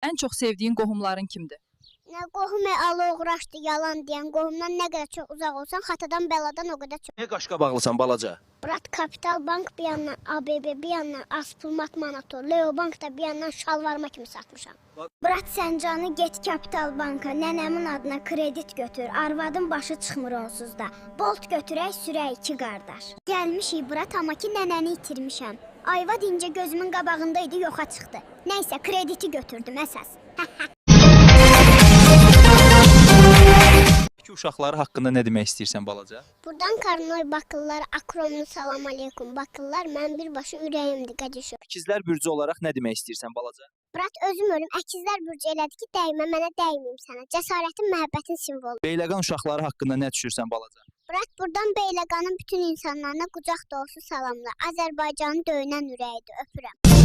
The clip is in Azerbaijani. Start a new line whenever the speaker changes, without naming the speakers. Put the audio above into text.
Ən çox sevdiyin qohumların kimdir?
Nə qohum aloğraşdı, yalan deyən qohumdan nə qədər çox uzaq olsan, xatadan bəladan o qədər çox.
Niyə qaşqa bağlısan balaca?
Brat Kapital Bank bir yandan ABB, bir yandan Azpulmat Manato, Leo Bank da bir yandan şalvarıma kimi satmışam. Brat Səncanı get Kapital Banka, nənəmin adına kredit götür. Arvadın başı çıxmır onsuz da. Bolt götürək, sürək iki qardaş. Gəlmişik brat, amma ki nənəni itirmişəm. Ayvad incə gözümün qabağında idi, yoxa çıxdı. Nəysə krediti götürdüm əsas.
Bakı uşaqları haqqında nə demək istəyirsən balaca?
Buradan Karnoy Bakılılar, akromlu salam aleykum. Bakılılar, mən birbaşa ürəyimdir Qədişov.
Əkizlər bürcü olaraq nə demək istəyirsən balaca?
Brat özüm ölüm, əkizlər bürcü elədi ki, dəymə mənə, dəyməyim sənə. Cəsarətin, məhəbbətin simvolu.
Beyləqan uşaqları haqqında nə düşünürsən balaca?
Brat buradan Beyləqanın bütün insanlarına qucaq dolusu salamlar. Azərbaycanın döyünən ürəyidir, öpürəm.